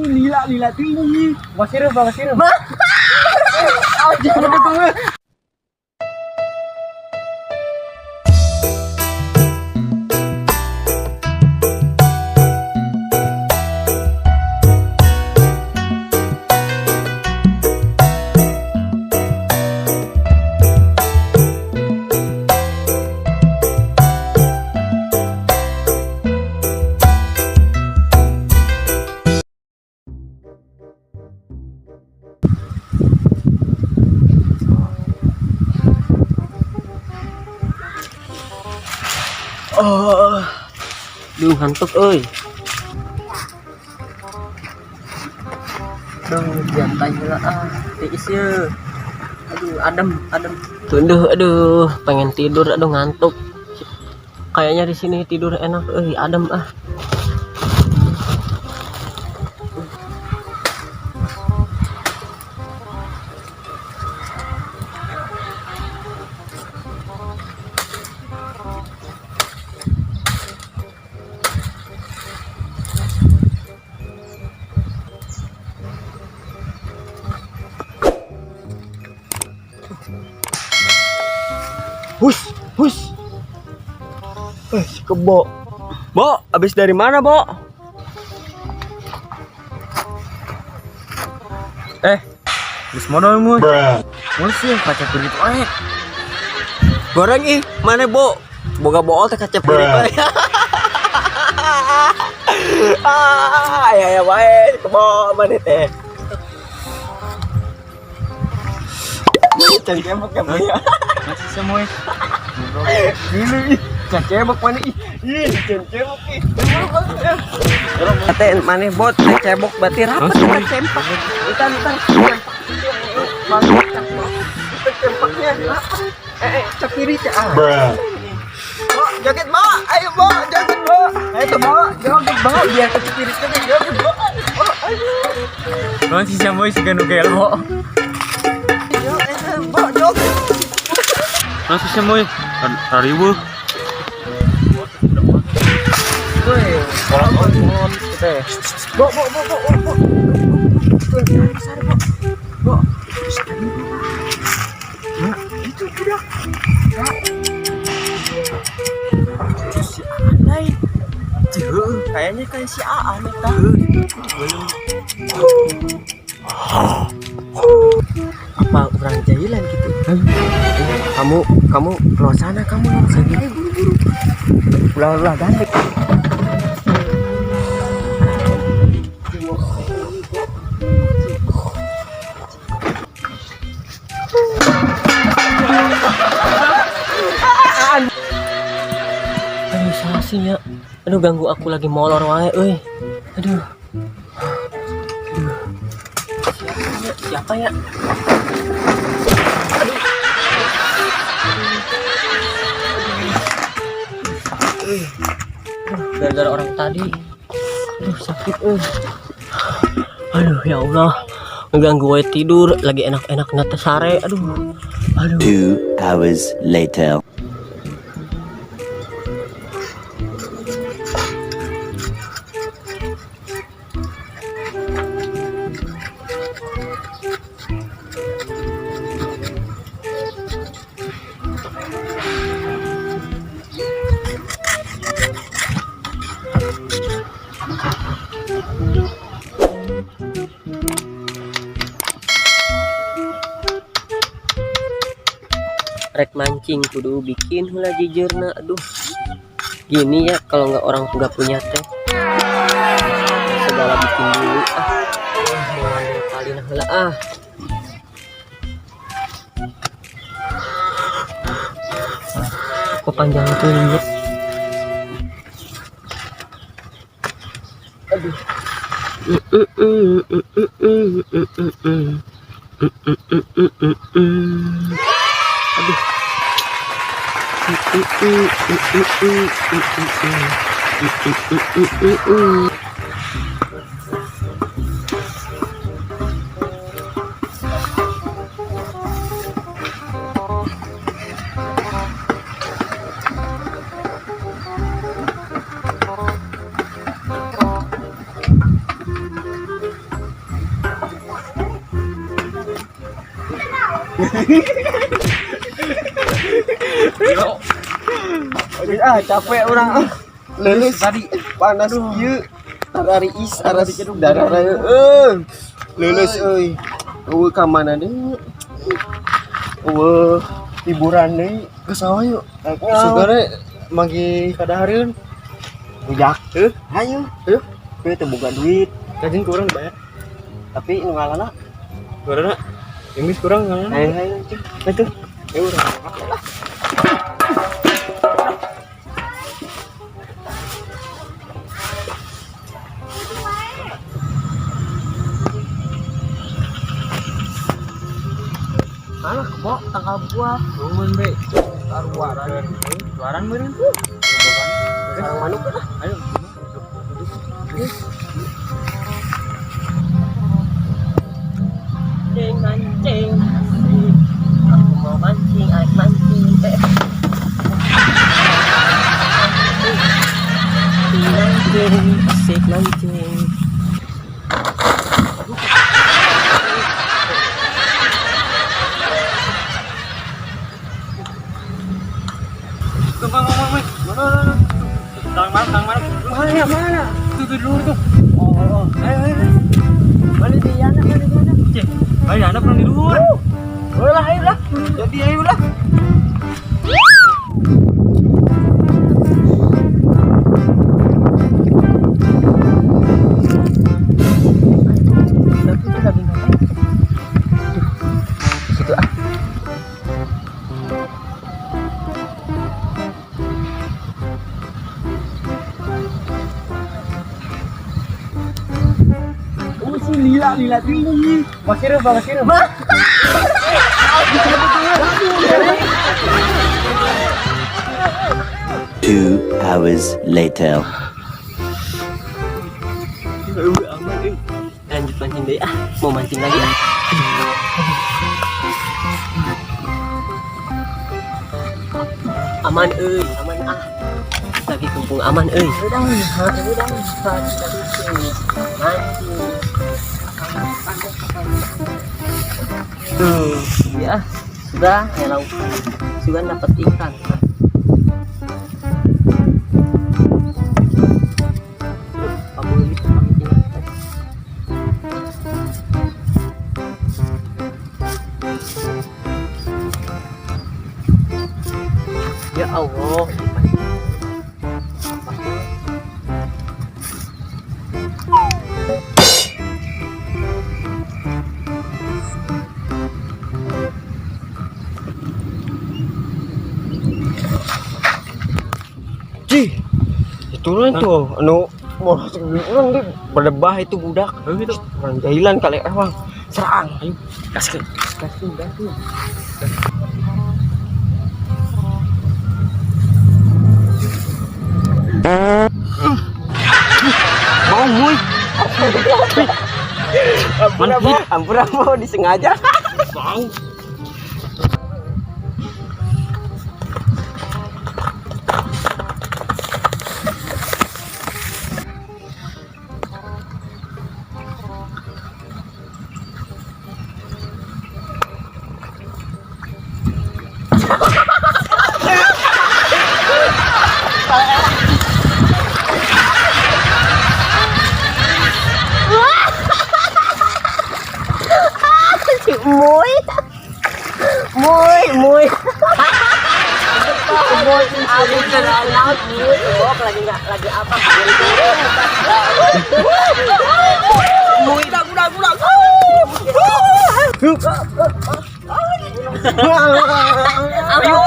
Lila lila tinggi. Basiru, basiru. Aja dukung. Oh. Duh, ngantuk euy. Duh, jantai heula ah. Tiis ye. Aduh, adem, adem. Tunduh, aduh, pengen tidur, aduh ngantuk. Kayaknya di sini tidur enak euy, adem ah. Hus, hus. Eh, si kebo. Bo, abis dari mana, Bo? Eh, geus modal mu. Mun sih kaca pirit wae. Goreng ih, mana, Bo? Boga bool teh kaca pirit wae. Ah, ya ya wae, kebo mana teh? Can cebok ya, Bo ya. Masih semua. Dulu ih, can cebok mana ih. Ih, can cebok ih. Teh maneh bot, teh cebok berarti rapat teh cempak. Entar entar cempak. Itu cempaknya rapat. Eh, eh, kiri cak. Ah. Bo, joget Bo, ayo Bo, joget Bo. Ayo Bo, joget Bo, biar ke kiri joget Bo. Bo, ayo. Non si Samoy si ganu gelo. Yo, eh, Bo, joget. Non si Samoy rariweuh. Woi, kolon teh. Bo, bo, bo, bo, bo. Besar, Bo. Bo. Nah, itu budak. Nah. Itu si Anai. Tuh, kayaknya kayak si Aan eta. Apa orang jahilan gitu? Kamu kamu keluar sana, kamu keluar sana. Ayo buru-buru. Ulah ulah gandeng. Aduh, salah sih ya. Aduh, ganggu aku lagi molor wae euy. Aduh. Aduh. Siapa ya? Siapa ya? Aduh. Aduh. Gara-gara orang tadi. Aduh, sakit euy. Aduh, ya Allah. Ngeganggu wae tidur, lagi enak-enak teh sare. Aduh. Aduh. 2 hours later. Rek mancing kudu bikin heula jijeurna. Aduh, gini ya kalau nggak orang nggak punya teh segala bikin dulu ah. Mau ngambil kali nah heula ah. Kok panjang tuh ini? Aduh. Aduh. Yo. Ah, capek urang ah. Leuleus tadi panas kieu. Tarariis aras darah euy. Leuleus euy. Eueuh ka mana deui? Eueuh hiburan deui. Ke sawah yuk. Sugane Sugane magi kadahareun. bujak. Heuh, Ayo. Ayo. Kowe teu boga duit, Kajeng kurang dibayar. tapi nu ngalana Kurang Inggris kurang ngalana. ayo ayo cing. Itu. Ya urang. Mana kebo tangkal buah. Bangun be. Taruaran. Tuaran meureun. Sarang manuk lah. Ayo. Mancing, mancing, asik. Aku mau mancing, aik mancing. Eh. Mancing, asik mancing. Tuh, bang, bang, bang. Mana, mana, mana. Tang mana, tang mana. Mana mana? Tuh, tuh, dulu tuh. Oh, oh. Ayo, ayo, ayo. Mana di yana, mana di yana? Cek, ayo anak pernah di luar. Boleh ayo lah. Jadi ayo lah. Tapi itu lagi ngapain? Situ ah. Oh, si lila lila tinggi. Bakir, bakir. 2 hours later. Aman, eh. Lanjut mancing deh ah. Mau mancing lagi ah. Aman euy, aman ah. Lagi kumpul aman euy. Udah, udah, mancing. Tuh, ya sudah, ya lautan. Sudah dapat ikan. Pabulit, pabulit. Ya Allah. Cih. Itu kan tuh anu mau orang dia berdebah itu budak. Ayo gitu. Orang jahilan kali ewang. Serang. Ayo, kasih. Kasih, kasih. Mau, muy. Ampun, ampun, ampun, disengaja. Bau. Si Muy. Muy, muy. Muy, aku laut. Bok lagi nggak lagi apa? Muy, udah, udah, udah. Ayo.